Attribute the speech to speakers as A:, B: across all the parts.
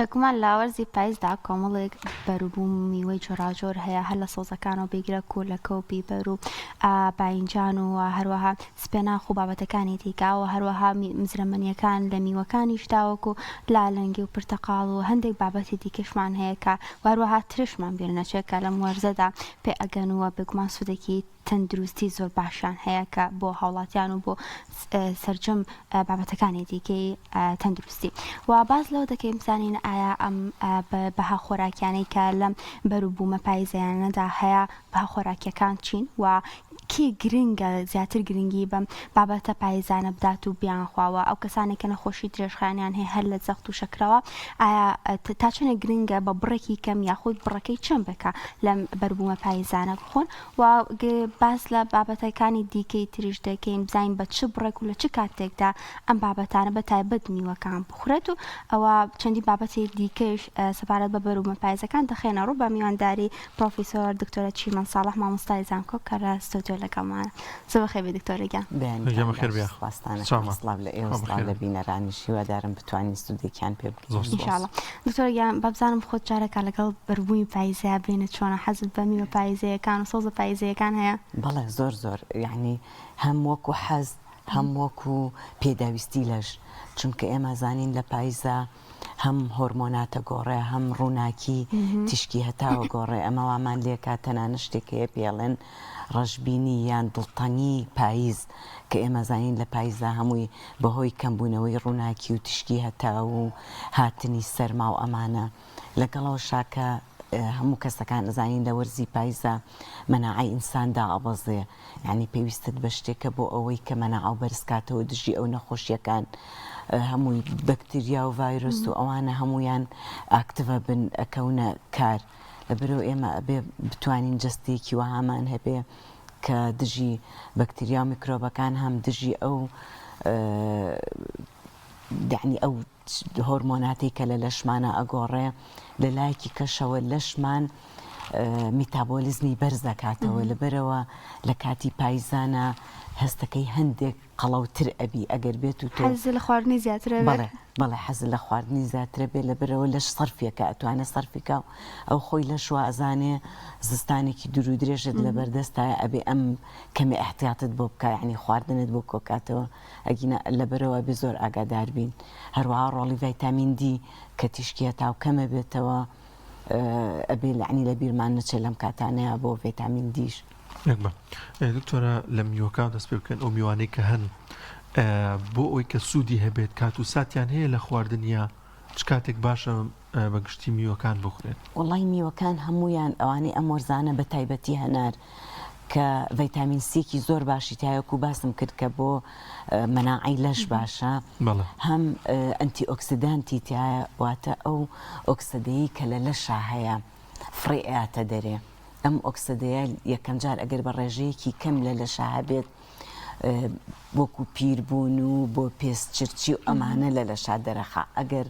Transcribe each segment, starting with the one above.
A: بێگومان لە وەرزی پایزدا کۆمەڵێک بەروبووم و میوەی جۆراوجۆر هەیە هەر لە سەوزەکانەوە بیگرە کولەکە و بیبەر و باینجان و هەروەها سپێناخ و بابەتەکانی دیکە و هەروەها مزرەمەنیەکان لە میوەکانیشدا وەکو لالەنگی و پرتەقاڵ و هەندێک بابەتی دیکەشمان هەیە کە و هەروەها ترشمان بیر نەچێت کە لەم وەرزەدا پێ ئەگەن و بێگومان سوودێکی تەندروستی زۆر باشیان هەیە کە بۆ هاوڵاتیان و بۆ سەرجەم بابەتەکانی دیکەی تەندروستی و باس لەوە دەکەین بزانین ئایا ئەم بەها خۆراکیانەی کە لەم بەروبوومە پایزەیانەدا هەیە بەها خۆراکیەکان چین و کێ گرنگە زیاتر گرنگی بەم بابەتە پایزانە بدات و بیانخواوە ئەو کەسانێک کە نەخۆشی درێژخایەنیان هەیە هەر لە زەخت و شەکرەوە ئایا تا چەندێک گرنگە بە بڕێکی کەم یاخود بڕەکەی چەند بکە لەم بەربوومە پایزانە بخۆن و باس لە بابەتەکانی دیکەی تریش دەکەین بزانین بە چ بڕێک و لە چ کاتێکدا ئەم بابەتانە بە تایبەت میوەکان بخورێت و ئەوە چەندی بابەتی دیکەش سەبارەت بە بەروبوومە پایزەکان دەخێنە ڕوو بە میوانداری پرۆفیسۆر دکتۆرە چیمەن ساڵح مامۆستای زانکۆ کە لە ستۆدیۆ لەگەڵمانە. زۆر بەخێر بێی دکتۆرە گیان.
B: بەیانیتان باش
C: سوپاستان ئەکەم سڵاو لە ئێوە سڵاو لە بینەرانیش هیوادارم بتوانین سوودێکیان پێ بگەین.
A: ان شاء اللە. دکتۆرە گیان با بزانم خۆت جارێکا لەگەڵ بەربوومی پایزەیا بینت چۆنە حەزت بە میوە پایزەیەکان و سەوزە پایزەیەکان هەیە؟
C: بەڵێ زۆر زۆر یەعنی هەم وەکو حەز هەم وەکو پێداویستی لەش چونکە ئێمە زانین لە پایزا هەم هۆرمۆناتە گۆڕێ هەم ڕووناکی تیشکی هەتاوە گۆڕێ ئەمە وامان لێکا تەنانە شتێک هەیە پێڵێن ڕەشبینی یان دڵتەنگی پاییز کە ئێمە زانین لە پاییزا هەمووی بەهۆی کەمبوونەوەی ڕووناکی و تیشکی هەتاو و هاتنی سەرما و ئەمانە لەگەڵەوەشا کە هەموو کەسەکان ئەزانین لە وەرزی پایزا مەناعەی ئینسان دائەبەزێ یانی پێویستت بە شتێکە بۆ ئەوەی کە مەناعەو بەرز کاتەوە دژی ئەو نەخۆشیەکان هەمووی بەکتریا و ڤایرۆس و ئەوانە هەمویان ئاکتڤە بن ئەکەونە کار لەبەرەوە ئێمە ئەبێ بتوانین جەستەیەکی وەهامان هەبێ کە دژی بەکتریا و میکرۆبەکان هەم دژی ئەو یعنی ئەو هۆرمۆناتەی کە لە لەشمانا ئەگۆڕێ، لە لایەکی کەشەوە لەشمان میتابۆلیزمی بەرز دەکاتەوە، لەبەرئەوە لە کاتی پایزانا هەستەکەی هەندێک قەڵەوتر ئەبی ئەگەر بێت و تۆ
A: حەزت لە خواردنی زیاتر ئەبێ؟
C: بەڵێ بەڵێ حەزت لە خواردنی زیاتر ئەبێ لەبەرئەوە لەش سەرفیەکا ئەتوانێ سەرفی کا و ئەو خۆی لەش وا ئەزانێ زستانێکی دوور و درێژت لەبەردەستایە ئەبێ ئەم کەمێ ئیحتیاتت بۆ بکا یەعنی خواردنت بۆ کۆکاتەوە ئەگینا لەبەرئەوە ئەبێ زۆر ئاگادار بین. هەروەها ڕۆڵی ڤایتامین دی کە تیشکی هەتاو کەم ئەبێتەوە ئەبێ یەعنی لە بیرمان نەچێت لەم کاتانەیا بۆ ڤێتامین دیش.
B: یەک بە دکتۆرە لە میوەکان دەست پێ بکەن ئەو میوانەی کە هەن بۆ ئەوی کە سوودی هەبێت کات و ساتیان هەیە لە خواردنیا چ کاتێک باشە بە گشتی میوەکان بخورێن؟
C: وەڵای میوەکان هەموویان ئەوانەی ئەم وەرزانە بە تایبەتی هەنار کە ڤیتامین سیەکی زۆر باشی تایە وەکو باسم کرد کە بۆ مەناعەی لەش باشە هەم ئەنتی ئۆکسیدانتی تایە واتە ئەو ئۆکسدەیە کە لە لەشا هەیە فڕێ ئەیاتە دەرێ ئەم ئۆکسدەیە یەکەم جار ئەگەر بە ڕێژەیەکی کەم لە لەشا هەبێت وەکو پیربوون و بۆ پێست چرچی و ئەمانە لە لەشا دەرەخا ئەگەر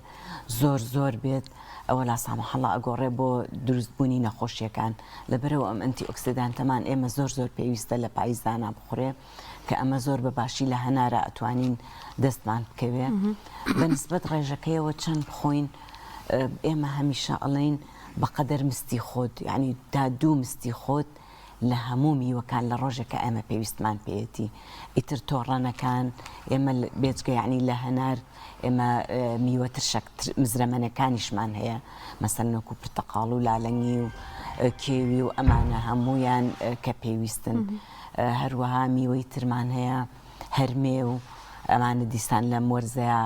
C: زۆر زۆر بێت ئەوە لا سامحەڵا ئەگۆڕێ بۆ دروستبوونی نەخۆشیەکان لەبەرەوە ئەم ئەنتی ئۆکسیدانتەمان ئێمە زۆر زۆر پێویستە لە پاییزدانا بخورێ کە ئەمە زۆر بە باشی لە هەنارە ئەتوانین دەستمان بکەوێ بە نسبەت ڕێژەکەیەوە چەند بخۆین ئێمە هەمیشە ئەڵێین بەقەدەر مستی خۆت یعنی تا دوو مستی خۆت لە هەموو میوەکان لە ڕۆژێکا ئێمە پێویستمان پێیەتی ئیتر تۆ ڕەنەکان ئێمە بێجگە یعنی لە هەنار ئێمە میوە ترشەک مزرەمەنەکانیشمان هەیە مەسەن وەکو پرتەقاڵ و لالەنگی و کێوی و ئەمانە هەمویان کە پێویستن هەروەها میوەی ترمان هەیە هەرمێ و ئەمانە دیسان لەم وەرزەیە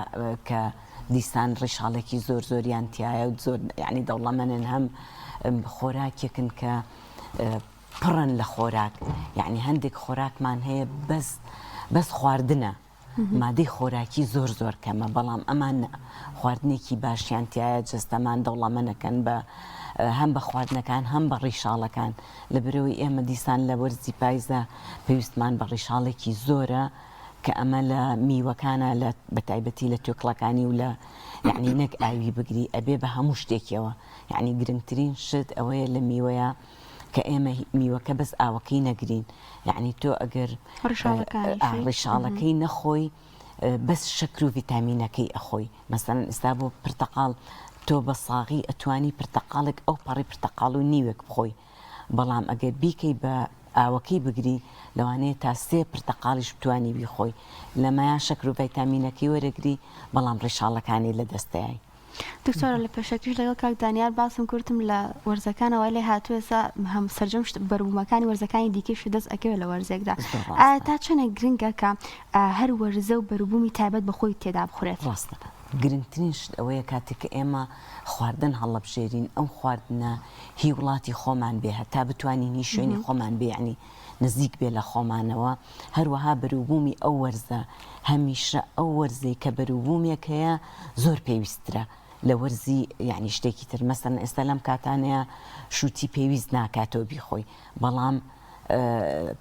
C: کە دیسان ڕیشاڵێکی زۆر زۆریان تایە و زۆر یعنی دەوڵەمەنن هەم خۆراکێکن کە پڕن لە خۆراک یعنی هەندێک خۆراکمان هەیە بەس بەس خواردنە مادەی خۆراکی زۆر زۆر کەمە بەڵام ئەمان خواردنێکی باشیان تایە جەستەمان دەوڵەمەنەکەن بە هەم بە خواردنەکان هەم بە ڕیشاڵەکان لە برەوەی ئێمە دیسان لە وەرزی پایزە پێویستمان بە ڕیشاڵێکی زۆرە کە ئەمە لە میوەکانە لە بەتایبەتی لە توێکڵەکانی و لە یعنی نەک ئاوی بگری ئەبێ بە هەموو شتێکیەوە یەعنی گرنگترین شت ئەوەیە لە میوەیە کە ئێمە میوەکە بەس ئاوەکەی نەگرین یەعنی تۆ ئەگەر ڕیشاڵەکەی نەخۆی بەس شەکر و ڤیتامینەکەی ئەخۆی مەسەلەن ئێستا بۆ پرتەقاڵ. تۆ بە ساغی ئەتوانی پرتەقاڵێک ئەو پەڕی پرتەقاڵ و نیوێک بخۆی بەڵام ئەگەر بیکەی بە ئاوەکەی بگری لەوانەیە تا سێ پرتەقاڵیش بتوانی بیخۆی لەمەیا شەکر و ڤیتامینەکەی وەرەگری بەڵام ڕیشاڵەکانی لەدەست دەیای.
A: دکتۆرە لە پێشەکیش لەگەڵ کاک دانیار باسم کردم لە وەرزەکانەوە وای لێ هاتووە ئێستا هەم سەرجەم شت بەروبوومەکانی وەرزەکانی دیکەیش دەست ئەکەوێت لە وەرزێکدا
C: زۆر
A: ئایا
C: ڕاستە.
A: تا چەندێک گرنگە کە هەر وەرزە و بەروبوومی تایبەت بە خۆی تێدا بخورێت؟
C: ڕاستە گرنگترین شت ئەوەیە کاتێک کە ئێمە خواردن هەڵەبژێرین ئەو خواردنە هی وڵاتی خۆمان بێ هەتا بتوانین هی شوێنی خۆمان بێ یەعنی نزیک بێ لە خۆمانەوە هەروەها بەروبوومی ئەو وەرزە هەمیشە ئەو وەرزەی کە بەروبوومێک هەیە زۆر پێویستترە لە وەرزی یعنی شتێکی تر مەسەن ئێستا لەم کاتانەیە شووتی پێویست ناکاتەوە بیخۆی بەڵام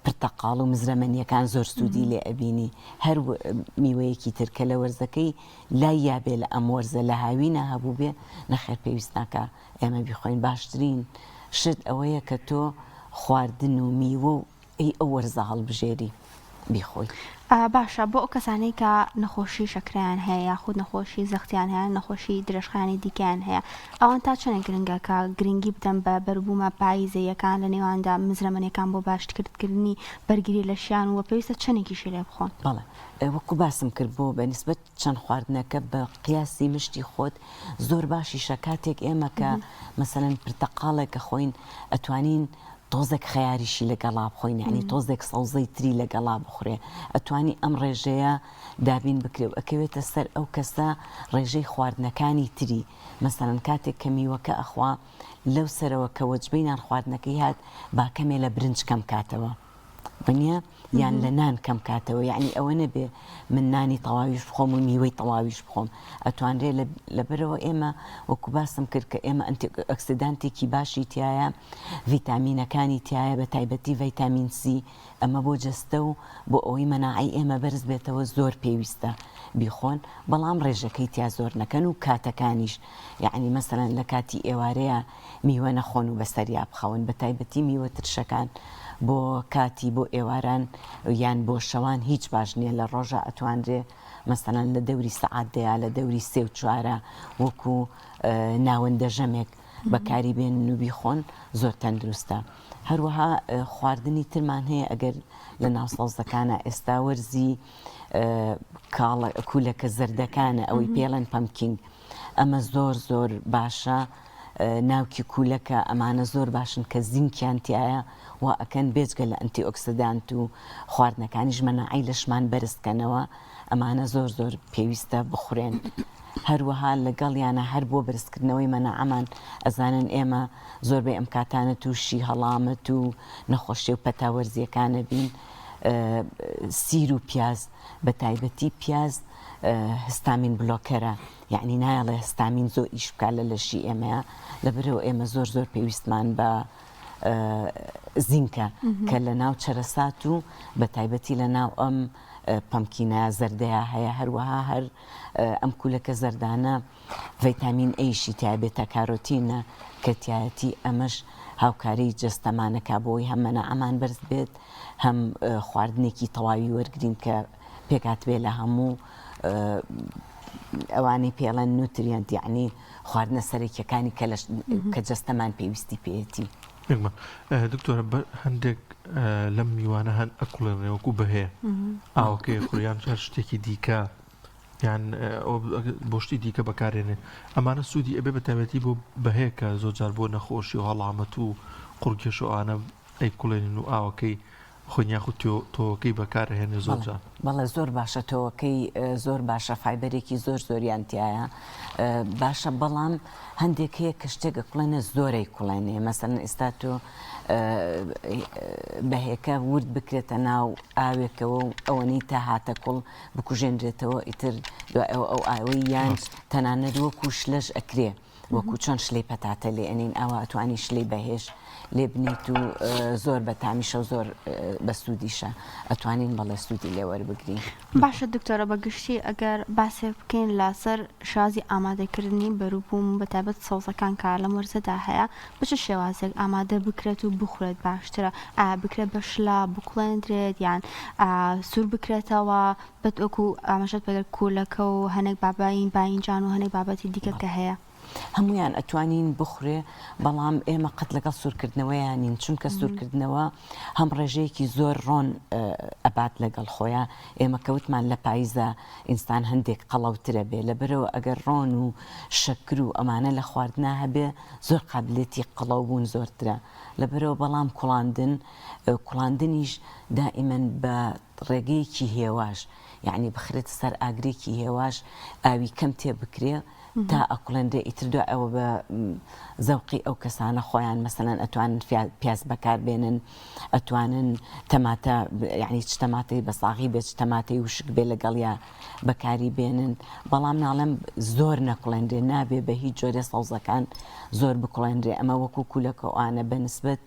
C: پرتەقاڵ و مزرەمەنیەکان زۆر سوودی لێ ئەبینی هەر میوەیەکی تر کە لە وەرزەکەی لای یابێ لە ئەم وەرزە لە هاوینە هەبوو بێ نەخێر پێویست ناکە ئێمە بیخۆین باشترین شت ئەوەیە کە تۆ خواردن و میوە و ئەی ئەو وەرزە هەڵبژێری بیخۆی.
A: باشە بۆ ئەو کەسانەی کە نەخۆشی شەکرەیان هەیە یاخود نەخۆشی زەختیان هەیە نەخۆشی درێژخایەنی دیکەیان هەیە ئەوان تا چەندێک گرنگە کە گرنگی بدەن بە بەروبوومە پاییزەییەکان لە نێواندا مزرەمەنیەکان بۆ باشترکردنی بەرگری لەشیان و پێویستە چەندێکیشی لێ بخۆن؟
C: بەڵێ وەکو باسم کرد بۆ بە نیسبەت چەند خواردنەکە بە قیاسی مشتی خۆت زۆر باشیشە کاتێک ئێمە کە مەسەلەن پرتەقاڵێک ئەخۆین ئەتوانین تۆزێک خەیاریشی لەگەڵا بخۆین یعنی تۆزێک سەوزەی تری لەگەڵا بخورێ ئەتوانی ئەم ڕێژەیە دابین بکرێ و ئەکەوێتە سەر ئەو کەسە ڕێژەی خواردنەکانی تری مەسەلەن کاتێک کە میوەکە ئەخوا لەو سەرەوە کە وەجبەی نان خواردنەکەی هات با کەمێ لە برنج کەم کاتەوە وەنیە یان لە نان کەم کاتەوە یعنی ئەوە نەبێ من نانی تەواویش بخۆم و میوەی تەواویش بخۆم ئەتوانرێ لەبەرەوە ئێمە وەکو باسم کرد کە ئێمە antioxidant ێکی باشی تایە ڤیتامینەکانی تایە بە تایبەتی ڤیتامین سی ئەمە بۆ جەستە و بۆ ئەوەی مەناعەی ئێمە بەرز بێتەوە زۆر پێویستە بیخۆن بەڵام ڕێژەکەی تیا زۆر نەکەن و کاتەکانیش یعنی مەسەلەن لە کاتی ئێوارەیە میوە نەخۆن و بەسەریا بخەون بە تایبەتی میوە ترشەکان بۆ کاتی بۆ ئێواران یان بۆ شەوان هیچ باش نییە لە ڕۆژە ئەتوانرێ مەسەلەن لە دەوری سەعات دەیا لە دەوری سێ و چوارە وەکو ناوەندە ژەمێک بەکاری بێنن و بیخۆن زۆر تەندروستە هەروەها خواردنی ترمان هەیە ئەگەر لە ناو سەوزەکانە ئێستا وەرزی کاڵە کولەکە زەردەکانە ئەوەی پێڵێن pumpkin ئەمە زۆر زۆر باشە ناوکی کولەکە ئەمانە زۆر باشن کە زینکیان تایە وا ئەکەن بێجگە لە antioxidant و خواردنەکانیش مەناعەی لەشمان بەرز کەنەوە ئەمانە زۆر زۆر پێویستە بخورێن هەروەها لەگەڵیانە هەر بۆ بەرزکردنەوەی مەناعەمان ئەزانن ئێمە زۆربەی ئەم کاتانە تووشی هەڵامەت و نەخۆشی و پەتا وەرزیەکانە بین سیر و پیاز بە تایبەتی پیاز histamine blocker ە یەعنی نایەڵێ هستامین زۆر ئیش بکات لە لەشی ئێمەیە لەبەرئەوە ئێمە زۆر زۆر پێویستمان بە زینکە کە لە ناو چەرەسات و بە تایبەتی لە ناو ئەم pumpkin ە زەردەیە هەیە هەروەها هەر ئەم کولەکە زەردانە ڤیتامین A شی تیا beta carotene ە کە تایەتی ئەمەش هاوکاری جەستەمانەکە بۆی هەم مەناعەمان بەرز بێت هەم خواردنێکی تەواوی وەرگین کە پێکهاتبێ لە هەموو ئەوانەی پێڵەن nutrient یعنی خواردنە سەرەکیەکانی کە کە جەستەمان پێویستی پێیەتی.
B: بێگومان دکتۆرە هەندێک لەم میوانە هەن ئەکوڵێنێ وەکو بەهێ ئاوەکەی خوریان هەر شتێکی دیکە یان بۆ شتی دیکە بەکارێنێ ئەمانە سوودی ئەبێ بە تایبەتی بۆ بەهەیە کە زۆر جار بۆ نەخۆشی و هەڵامەت و قوڕگێشەوانە ئەیکوڵێنن و ئاوەکەی خۆین یاخود تۆوەکەی بەکار ئەهێنێ زۆر جار.
C: بەڵێ زۆر باشە تۆوەکەی زۆر باشە fiber ێکی زۆر زۆریان تایە باشە بەڵام هەندێک هەیە کە شتێک ئەکوڵێنێ زۆرەی کوڵێنێ مەسەن ئێستا تۆ بەهێکە ورد بکرێتە ناو ئاوێکەوە و ئەوەنەی تا هاتە کوڵ بکوژێنرێتەوە ئیتر دوای ئەو ئەو ئاوەی یان تەنانەت وەکو شلەش ئەکرێ وەکو چۆن شلەی پەتاتە لێ ئەنین ئاوا ئەتوانی شلەی بەهێش لێ بنیت و زۆر بە تامیشە و زۆر بە سوودیشە ئەتوانین بەڵێ سوودی لێ وەربگرین.
A: باشە دکتۆرە بە گشتی ئەگەر باسێک بکەین لەسەر شێوازی ئامادەکردنی بەروبووم بە تایبەت سەوزەکان کە لەم وەرزەدا هەیە بە چ شێوازێک ئامادە بکرێت و بخورێت باشترە ئایا بکرێت بە شلە بکوڵێندرێت یان سوور بکرێتەوە بەت وەکو ئاماژەت پێکرد کولەکە و هەنێک بابین باینجان و هەنێک بابەتی دیکە کە هەیە.
C: هەموویان ئەتوانین بخورێ بەڵام ئێمە قەت لەگەڵ سوورکردنەوەیان نین چونکە سوورکردنەوە هەم ڕێژەیەکی زۆر ڕۆن ئەبات لەگەڵ خۆیا ئێمە کەوتمان لە پایزە ئینسان هەندێک قەڵەوترە بێ لەبەرەوە ئەگەر ڕۆن و شەکر و ئەمانە لە خواردنا هەبێ زۆر قابلێتی قەڵەو بوون زۆرترە لەبەرەوە بەڵام کوڵاندن کوڵاندنیش دائیمەن بە ڕێگەیەکی هێواش یەعنی بخرێتە سەر ئاگرێکی هێواش ئاوی کەم تێ بکرێ تا ئەکوڵێنرێ ئیتر دوای ئەوە بە زەوقی ئەو کەسانە خۆیان مەسەلەن ئەتوانن پیاز بەکار بێنن ئەتوانن تەماتە یعنی چ تەماتەی بە ساغی بێت چ تەماتەی وشک بێ لەگەڵیا بەکاری بێنن بەڵام ناڵێم زۆر نەکوڵێنرێ نابێ بە هیچ جۆرێ سەوزەکان زۆر بکوڵێنرێ ئەمە وەکو کولەکەوانە بە نسبەت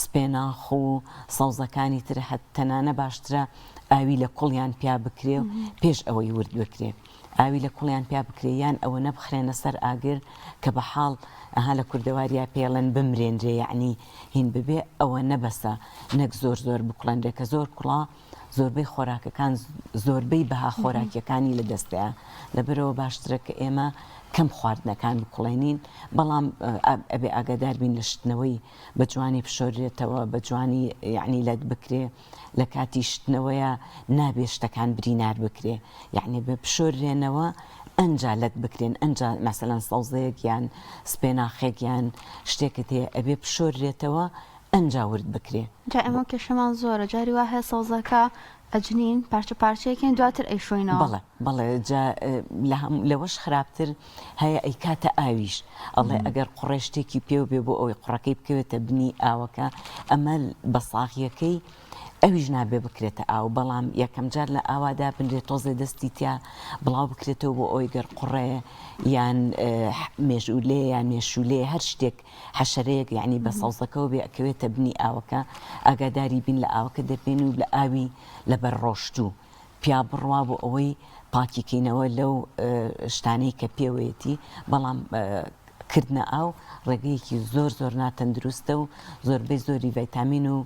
C: سپێناخ و سەوزەکانی تر هەت تەنانە باشترە ئاوی لە کوڵیان پیا بکرێ و پێش ئەوەی ورد بکرێ ئاوی لە کوڵیان پیا بکرێ یان ئەوە نەبخرێنە سەر ئاگر کە بە حاڵ ئەها لە کوردەواریا پێڵێن بمرێنرێ یەعنی هین ببێ ئەوە نەبەسە نەک زۆر زۆر بکوڵێنرێ کە زۆر کوڵا زۆربەی خۆراکەکان زۆربەی بەها خۆراکیەکانی لە دەستەیە لەبەرەوە باشترە کە ئێمە کەم خواردنەکان بکوڵێنین بەڵام ئەبێ ئاگادار بین لە شتنەوەی بە جوانی بشۆرێتەوە بە جوانی یعنی لەت بکرێ لە کاتی شتنەوەیە نابێ شتەکان برینار بکرێ یعنی بە بشۆرێنەوە ئەنجا لەت بکرێن ئەنجا مەسەلەن سەوزەیەک یان سپێناخێک یان شتێکت هەیە ئەبێ بشۆرێتەوە ئەنجا ورد بکرێ.
A: جا ئێمە کێشەمان زۆرە جاری وا هەیە سەوزەکە ئەجنین پارچە پارچەیەکەین دواتر ئەیشۆینەوە.
C: بەڵێ بەڵێ جا لەوەش خراپتر هەیە ئەیکاتە ئاویش ئەڵێ ئەگەر قوڕێ شتێکی پێو بێ بۆ ئەوەی قوڕەکەی بکەوێتە بنی ئاوەکە ئەمە بە ساغیەکەی ئەویش نابێ بکرێتە ئاو بەڵام یەکەم جار لە ئاوا دابنرێ تۆزێ دەستی تیا بڵاو بکرێتەوە بۆ ئەوەی گەر قوڕێ یان مێژولێ یان مێشولێ هەر شتێک حەشەرەیەک یعنی بە سەوزەکەوە بێ ئەکەوێتە بنی ئاوەکە ئاگاداری بین لە ئاوەکە دەبێن و لە ئاوی لەبەر ڕۆشتوو پیا بڕوا بۆ ئەوەی پاکی کەینەوە لەو شتانەی کە پێوەیەتی بەڵام کردنە ئاو ڕێگەیەکی زۆر زۆر ناتەندروستە و زۆربەی زۆری ڤیتامین و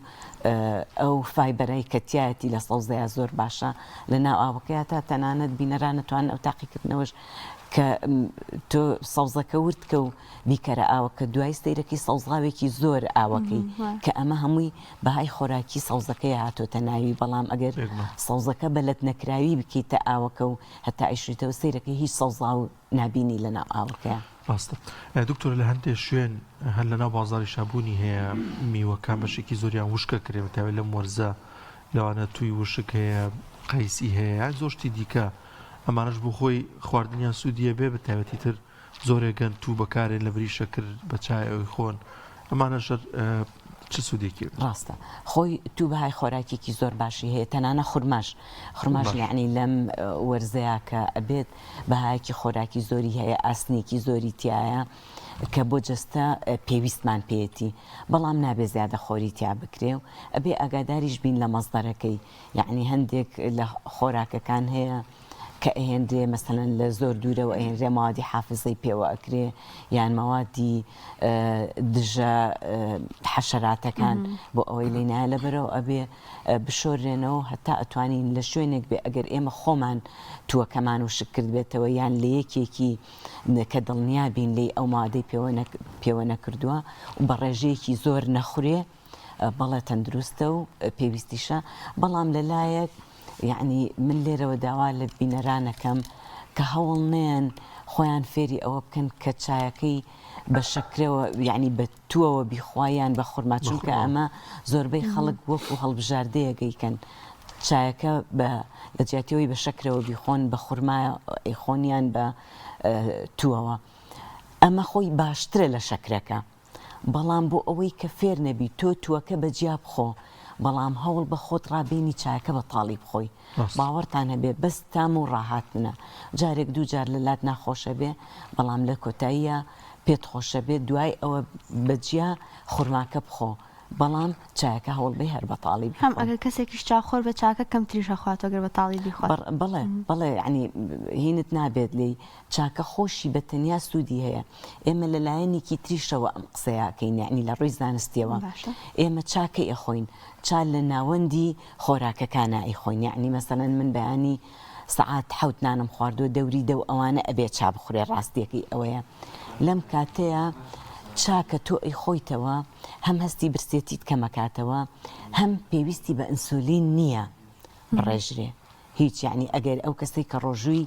C: ئەو فایبەرای کە تایەتی لە سەوزەیە زۆر باشە لە ناو ئاوەکەی تا تەنانەت بینەران توان ئەو تاقیکردنەوەش کە تۆ سەوزەکە وردکە و بیکەرە ئاوەکە دوای سەیرەکەی سەوزاوێکی زۆر ئاوەکەی کە ئەمە هەمووی بەهای خۆراکی سەوزەکەی هاتۆتە ناوی بەڵام ئەگەر سەوزەکە بە لەت نەکراوی بکەیتە ئاوەکە و هەتا ئەیشویتەوە سەیرەکەی هیچ سەوزاو نابینی لەناو ئاوەکەیا.
B: ڕاستە دکتۆر لە هەندێ شوێن هەر لەناو بازاڕیشا بوونی هەیە میوەکان بەشێکی زۆریان وشکە کرێ بەتایبەت لەم وەرزە لەوانە تووی وشک هەیە قەیسی هەیە یان زۆر شتی دیکە ئەمانەش بۆ خۆی خواردنیان سوودیە بێ بەتایبەتی تر زۆرێک گەن توو بەکارێن لەبری شەکر بە چای ئەوی خۆن ئەمانەش چ سوودێکی
C: ڕاستە خۆی تو بەهای خۆراکێکی زۆر باشی هەیە تەنانە خورماش خورماش یعنی لەم وەرزەیە کە ئەبێت بەهایەکی خۆراکی زۆری هەیە ئاسنێکی زۆری تایە کە بۆ جەستە پێویستمان پێیەتی بەڵام نابێ زیادە خۆری تیا بکرێ و ئەبێ ئاگاداریش بین لە مەزدەرەکەی یعنی هەندێک لە خۆراکەکان هەیە کە ئەهێنرێ مەسەلەن لە زۆر دوورەوە ئەهێنرێ مەوادی حافزەی پێوە ئەکرێ یان مەوادی دژە حەشەراتەکان بۆ ئەوەی لێی نایە لەبەرەوە ئەبێ بشۆرێنەوە هەتا ئەتوانین لە شوێنێک بێ ئەگەر ئێمە خۆمان تووەکەمان وشک کردبێتەوە یان لە یەکێکی کە دڵنیا بین لێی ئەو مادەی پێوە نەکردووە و بە ڕێژەیەکی زۆر نەخورێ بەڵێ تەندروستە و پێویستیشە بەڵام لەلایەک یەعنی من لێرەوە داوا لە بینەرانەکەم کە هەوڵ نەیەن خۆیان فێری ئەوە بکەن کە چایەکەی بە شەکرەوە یعنی بە تووەوە بیخوا یان بە خورما چونکە ئەمە زۆربەی خەڵک وەکو هەڵبژاردەیەک ئەیکەن چایەکە بە لە جیاتیەوەی بە شەکرەوە بیخۆن بە خورما ئەیخۆن یان بە تووەوە ئەمە خۆی باشترە لە شەکرەکە. بەڵام بۆ ئەوەی کە فێر نەبی تۆ تووەکە بە جیا بخۆ بەڵام هەوڵ بە خۆت ڕابێنی چایەکە بە تاڵی بخۆی باوەڕتان هەبێ بەس تام و ڕاهاتنە جارێک دوو جار لە لات ناخۆشە بێ بەڵام لە کۆتاییا پێت خۆشە بێ دوای ئەوە بە جیا خورماکە بخۆ بەڵام چایەکە هەوڵ بەی هەر بە تاڵی
A: هەم بیخۆی. ئەگەر کەسێکیش چا خۆر بێ چاکە کەمتریش ئەخواتەوە گەر بە تاڵی بیخوات.
C: بەڵێ بەڵێ یەعنی هینت نابێت لێی چاکە خۆشی بە تەنیا سوودی هەیە ئێمە لە لایەنێکی تریشەوە ئەم قسەیە ئەکەین یەعنی لە ڕووی زانستیەوە باشە. ئێمە چا کەی ئەخۆین چا لە ناوەندی خۆراکەکانا ئەیخۆین یەعنی مەسەلەن من بەیانی سەعات حەوت نانم خواردووە دەوری دە و ئەوانە ئەبێ چا بخورێ ڕاستیەکەی ئەوەیە. لەم کاتەیە چاکە تۆ ئەیخۆیتەوە هەم هەستی برسێتیت کەمەکاتەوە هەم پێویستی بە ئینسولین نییە بڕێژرێ هیچ یعنی ئەگەر ئەو کەسەی کە ڕۆژووی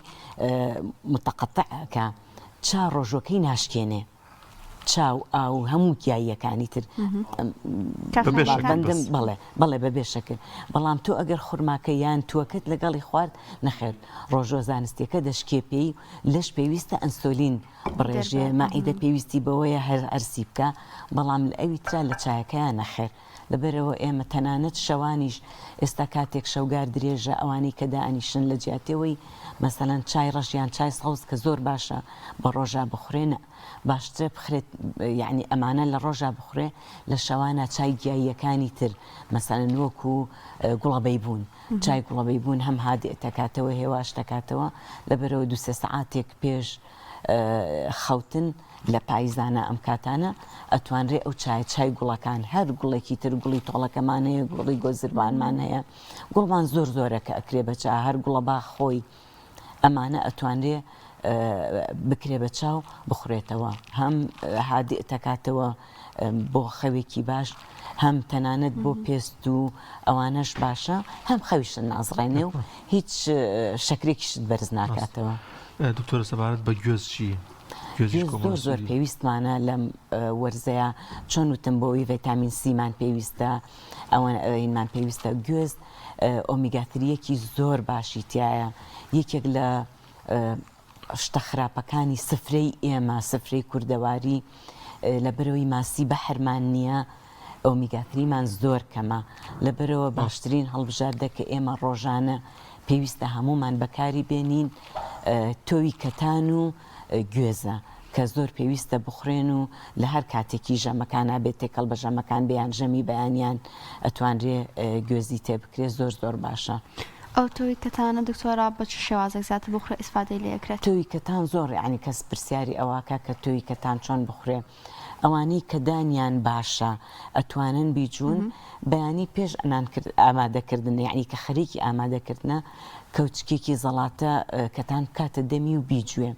C: متقطع ئەکا چا ڕۆژوەکەی ناشکێنێ چا و ئاو و هەموو گیاییەکانی تر
B: بەبێ شەکر
C: بەندم
B: بەس.
C: بەڵێ بەڵێ بەبێ شەکر بەڵام تۆ ئەگەر خورماکە یان تووەکەت لەگەڵی خوارد نەخێر ڕۆژوە زانستیەکە دەشکێ پێی لەش پێویستە ئەنسۆلین بڕێژێ
A: دەربا
C: مەعیدە پێویستی بەوەیە هەر هەرسی بکا بەڵام لە ئەوی ترا لە چایەکەیا نەخێر لەبەرئەوە ئێمە تەنانەت شەوانیش ئێستا کاتێک شەوگار درێژە ئەوانەی کە دائەنیشن لە جیاتیەوەی مەسەلەن چای ڕەش یان چای سەوز کە زۆر باشە بە ڕۆژا بخورێ نا باشترە بخرێت یەعنی ئەمانە لە ڕۆژا بخورێ لە شەوانا چای گیاییەکانی تر مەسەلەن وەکو گوڵە بەیبوون چای گوڵە بەیبوون هەم هادئ تەکاتەوە هێواش تەکاتەوە لەبەرئەوە دوو سێ سەعاتێک پێش خەوتن لە پایزانە ئەم کاتانە ئەتوانرێ ئەو چایە چای گوڵەکان هەر گوڵێکی تر گوڵی تۆڵەکەمان هەیە گوڵی گۆزربانمان هەیە گوڵمان زۆر زۆرە کە ئەکرێ بە چا هەر گوڵە باخ خۆی ئەمانە ئەتوانرێ بکرێ بە چاو بخورێتەوە هەم هادئ تەکاتەوە بۆ خەوێکی باش هەم تەنانەت بۆ پێست و ئەوانەش باشە هەم خەویشت نازڕێنێ و هیچ شەکرێکیشت بەرز ناکاتەوە.
B: دکتۆرە سەبارەت بە گوێز چی؟
C: گوێز زۆر زۆر پێویستمانە لەم وەرزەیە چۆن وتم بۆی ڤیتامین سیمان پێویستە ئەوەینمان پێویستە گوێز ئۆمیگا تریەکی زۆر باشی تایە یەکێک لە شتە خراپەکانی سفرەی ئێمە، سفرەی کوردەواری، لەبەرئەوەی ماسی بەحرمان نییە، ئۆمیگا تریمان زۆر کەمە، لەبەرئەوە باشترین هەڵبژاردە کە ئێمە ڕۆژانە پێویستە هەموومان بەکاری بێنین تۆوی کەتان و گوێزە کە زۆر پێویستە بخورێن و لە هەر کاتێکی ژەمەکانا بێت تێکەڵ بە ژەمەکان بێ یان ژەمی بەیانیان ئەتوانرێ گوێزی تێ بکرێ زۆر زۆر باشە.
A: ئەو تۆوی کەتانە دکتۆرە بە چ شێوازێک زیاتر بخورێ ئیسفادەی لێ ئەکرێت؟
C: تۆوی کەتان زۆر یەعنی کەس پرسیاری ئەوەکا کە تۆوی کەتان چۆن بخورێ ئەوانەی کە دانیان باشە ئەتوانن بیجوون بەیانی پێش نان کرد ئامادە کردن یەعنی کە خەریکی ئامادە کردنە کەوچکێکی زەڵاتە کەتان بکاتە دەمی و بیجوێ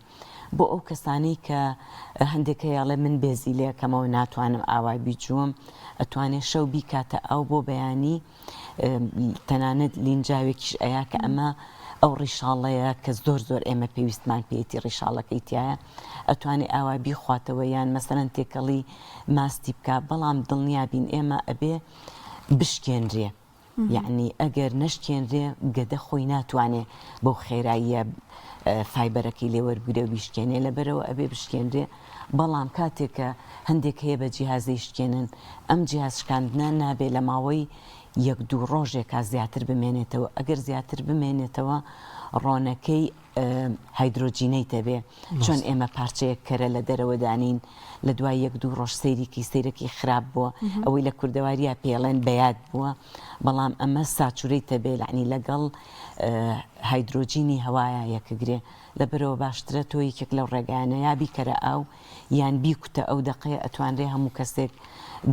C: بۆ ئەو کەسانەی کە هەندێک هەیە ئەڵێ من بێزی لێکەمەوە ناتوانم ئاوا بیجوم ئەتوانێ شەو بیکاتە ئاو بۆ بەیانی تەنانەت لینجاوێکیش ئەیا کە ئەمە ئەو ڕیشاڵەیە کە زۆر زۆر ئێمە پێویستمان پێیەتی ڕیشاڵەکەی تایە ئەتوانێ ئاوا بیخواتەوە یان مەسەرەن تێکەڵی ماستی بکە بەڵام دڵنیابین ئێمە ئەبێ بشکێنرێ یەعنی ئەگەر نەشکێنرێ گەدە خۆی ناتوانێ بەو خێراییە فایبەرەکەی لێ وەربگرێ و بیشکێنێ لەبەرەوە ئەبێ بشکێنرێ بەڵام کاتێک کە هەندێک هەیە بە جیهاز دەیشکێنن ئەم جیهاز شکاندنە نابێ لە ماوەی یەک دوو ڕۆژێکا زیاتر بمێنێتەوە ئەگەر زیاتر بمێنێتەوە ڕۆنەکەی هایدرۆجینەیت ئەبێ چۆن ئێمە پارچەیەک کەرە لە دەرەوە دانین لە دوای یەک دوو ڕۆژ سەیریکی سەیرەکی خراپ بووە ئەوەی لە کوردەواریا پێڵێن بەیاد بووە بەڵام ئەمە saturate ئەبێ یەعنی لەگەڵ هایدرۆجینی هەوایە یەکگرێ لەبەرەوە باشترە تۆ یەکێک لەو ڕێگایانە یا بیکەرە ئاو یان بیکوتە ئەو دەقەیە ئەتوانرێ هەموو کەسێک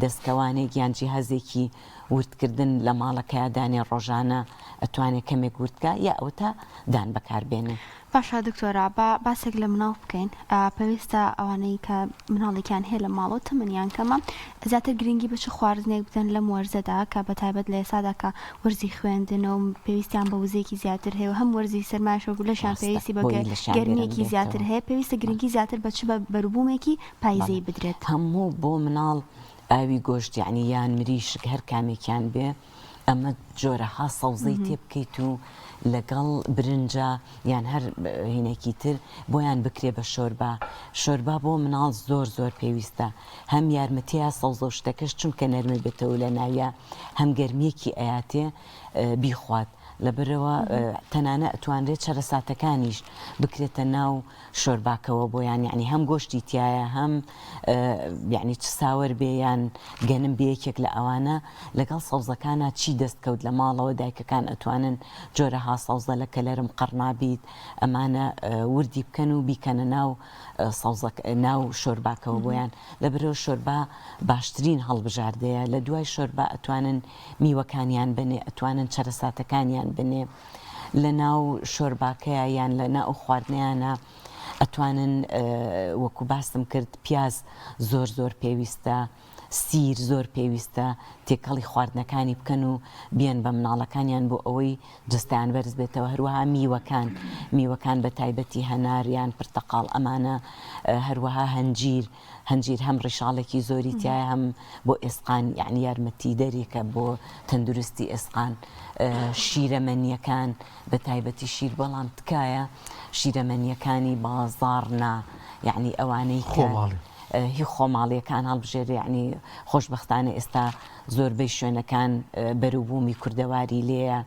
C: دەستکەوانێک یان جیهازێکی وردکردن لە ماڵەکەیا دانێ ڕۆژانە ئەتوانێ کەمێک وردکا یا ئەوەتا دان بەکار بێنێ.
A: باشە دکتۆرە با باسێک لە مناڵ بکەین پێویستە ئەوانەی کە مناڵێکیان هەیە لە ماڵەوە تەمەنیان کەمە زیاتر گرنگی بە چ خواردنێک بدەن لەم وەرزەدا کە بە تایبەت لە ئێستادا کە وەرزی خوێندنە و پێویستیان بە وزەیەکی زیاتر هەیە و هەم وەرزی سەرمایشە و لەشیان
C: ڕاستە
A: پێویستی بە
C: بۆی لەشیان گەرم
A: گەرمییەکی زیاتر
C: بێتەوە.
A: هەیە پێویستە گرنگی زیاتر بە چ بە بەروبوومێکی
C: بەڵێ
A: پایزەیی بدرێت؟
C: هەموو بۆ مناڵ ئاوی گۆشت یەعنی یان مریشک هەر کامێکیان بێ ئەمە جۆرەها سەوزەی تێ بکەیت و لەگەڵ برنجا یان هەر هینێکی تر بۆیان بکرێ بە شۆربا شۆربا بۆ مناڵ زۆر زۆر پێویستە هەم یارمەتیە سەوزە و شتەکەش چونکە نەرمە بێتەوە لە ناویا هەم گەرمیەکی ئەیاتێ بیخوات لەبەرئەوە تەنانە ئەتوانرێت چەرەساتەکانیش بکرێتە ناو شۆرباکەوە بۆیان یەعنی هەم گۆشتی تیایە هەم یەعنی چ ساوەر بێ یان گەنم بێ یەکێک لە ئەوانە لەگەڵ سەوزەکانا چی دەست کەوت لە ماڵەوە دایکەکان ئەتوانن جۆرەها سەوزە لە کەلەرم قەڕنابیت ئەمانە وردی بکەن و بیکەنە ناو سەوزە ناو شۆرباکەوە بۆیان لەبەرئەوە شۆربا باشترین هەڵبژاردەیە لە دوای شۆربا ئەتوانن میوەکانیان بنێ ئەتوانن چەرەساتەکانیان بنێ لە ناو شۆرباکەیا یان لە ناو خواردنیانە. ئەتوانن وەکو باسم کرد پیاز زۆر زۆر پێویستە سیر زۆر پێویستە تێکەڵی خواردنەکانی بکەن و بیەن بە مناڵەکانیان بۆ ئەوەی جەستەیان بەرز بێتەوە هەروەها میوەکان میوەکان بە تایبەتی هەنار یان پرتەقاڵ ئەمانە هەروەها هەنجیر هەنجیر هەم ڕیشاڵێکی زۆری تایە هەم بۆ ئێسقان یعنی یارمەتی دەرێکە بۆ تەندروستی ئێسقان شیرەمەنیەکان بە تایبەتی شیر بەڵام تکایە شیرەمەنیەکانی بازاڕ نا یعنی ئەوانەی
B: خۆماڵی
C: هی خۆماڵیەکان هەڵبژێرێ یعنی خۆشبەختانە ئێستا زۆربەی شوێنەکان بەروبوومی کوردەواری لێیە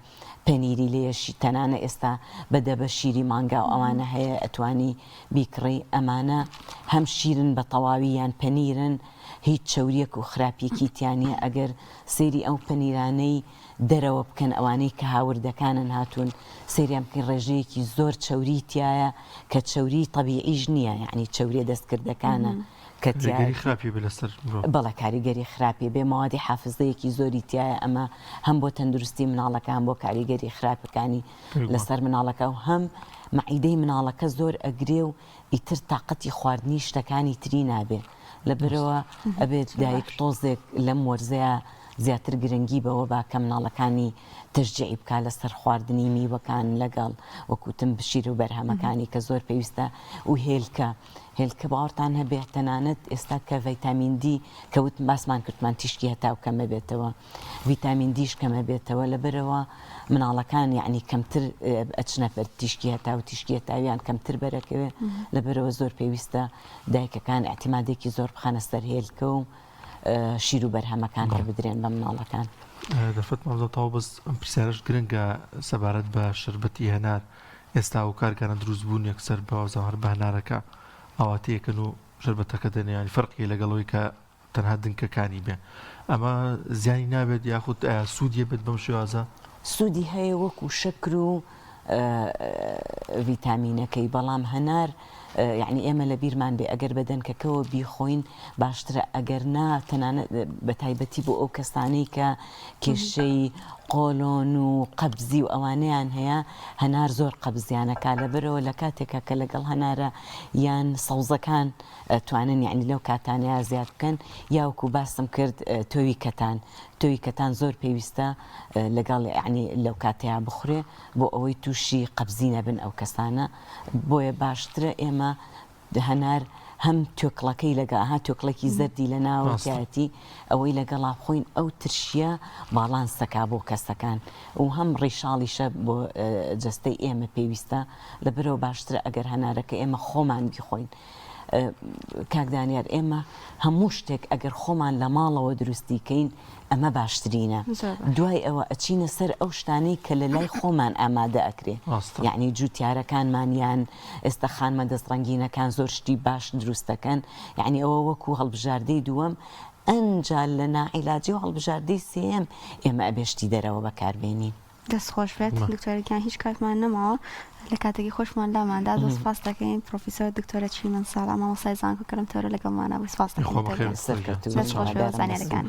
C: پەنیری لێیە تەنانە ئێستا بە دەبە شیری مانگا و ئەوانە هەیە ئەتوانی بیکڕی ئەمانە هەم شیرن بە تەواوی یان پەنیرن هیچ چەوریەک و خراپیەکی تیا نیە ئەگەر سەیری ئەو پەنیرانەی دەرەوە بکەن ئەوانەی کە هاوردەکانن هاتوون سەیریان بکەین ڕێژەیەکی زۆر چەوری تیایە کە چەوری تەبیعیش نییە یعنی چەوریە دەستکردەکانە
B: کە کاریگەری خراپی بێ لەسەر
C: مرۆڤ. بەڵێ کاریگەری خراپی بێ مەوادی حافزەیەکی زۆری تیایە ئەمە هەم بۆ تەندروستی مناڵەکە هەم بۆ کاریگەری خراپەکانی لەسەر مناڵەکە و هەم مەعیدەی مناڵەکە زۆر ئەگرێ و ئیتر تاقەتی خواردنی شتەکانی تری نابێ لەبەرئەوە ئەبێت دایک تۆزێک لەم وەرزەیا زیاتر گرنگی بەوە با کە مناڵەکانی تەشجیعی بکا لەسەر خواردنی میوەکان لەگەڵ وەک وتم شیر و بەرهەمەکانی کە زۆر پێویستە و هێلکە هێلکە باوەڕتان هەبێ تەنانەت ئێستا کە ڤیتامین دی کە وتم باسمان کردمان تیشکی هەتاو کەمە بێتەوە ڤیتامین دیش کەمە بێتەوە لەبەرەوە مناڵەکان یعنی کەمتر ئەچنە بەر تیشکی هەتاو تیشکی هەتاویان کەمتر بەرەکەوێ لەبەرەوە زۆر پێویستە دایکەکان ئیعتیمادێکی زۆر بخەنە سەر هێلکە و شیر و بەرهەمەکان کە بدرێن بە مناڵەکان.
B: دەرفەتمان زۆر تەواو بەس ئەم پرسیارەش گرنگە سەبارەت بە شەربەتی هەنار ئێستا ئەو کارگانە دروست بوون یەکسەر بە وازاوهر بە هەنارەکە ئاواتەیەکەن و شەربەتەکە دەنێ یانی فەرقی لەگەڵ ئەوەی کە تەنها دنکەکانی بێ ئەمە زیانی نابێت یاخود ئایا سوودی هەبێت بەم شێوازە؟
C: سوودی هەیە وەکو شەکر و ڤیتامینەکەی بەڵام هەنار یەعنی ئێمە لە بیرمان بێ ئەگەر بە دەنکەکەوە بیخۆین باشترە ئەگەر نا تەنانەت بە تایبەتی بۆ ئەو کەسانەی کە کێشەی قۆلۆن و قەبزی و ئەوانەیان هەیە هەنار زۆر قەبزیانەکە لەبەرەوە لە کاتێکە کە لەگەڵ هەنارە یان سەوزەکان توانن یعنی لەو کاتانەیە زیاد بکەن یاوەکو باسم کرد تۆوی کەتان تۆوی کەتان زۆر پێویستە لەگەڵ یعنی لەو کاتەیە بخورێ بۆ ئەوەی تووشی قەبزی نەبن ئەو کەسانە بۆیە باشترە ئێمە هەنار هەم توێکڵەکەی لەگە ها توێکڵێکی زەردی لە ناوە تیایەتی ئەوەی لەگەڵا بخۆین ئەو ترشیە باڵانسەکا بۆ کەسەکان و هەم ڕیشاڵیشە بۆ جەستەی ئێمە پێویستە لەبەرەوە باشترە ئەگەر هەنارەکە ئێمە خۆمان بیخۆین کاک دانیار ئێمە هەموو شتێک ئەگەر خۆمان لە ماڵەوە دروستی کەین ئەمە باشترینە دوای ئەوە ئەچینە سەر ئەو شتانەی کە لە لای خۆمان ئامادە ئەکرێ یعنی جوتیارەکانمان یان ئێستا خانمە دەست ڕەنگینەکان زۆر شتی باش دروست دەکەن یعنی ئەوە وەکو هەڵبژاردەی دووەم ئەنجا لە ناعیلاجی و هەڵبژاردەی سێیەم ئێمە ئەبێ شتی دەرەوە بەکاربێنین.
A: دەست خۆش بێت دکتۆرە گیان هیچ کاتمان نەماوە لە کاتێکی خۆشمان لاماندا زۆر سپاس دەکەین پرۆفیسۆر دکتۆرە چیمەن ساڵا مامۆستای زانکۆ کەرم تۆرە لەگەڵمانە بوو سپاس دەکەین دکتۆر گیان. دەست خۆش بێت زانیاریەکان.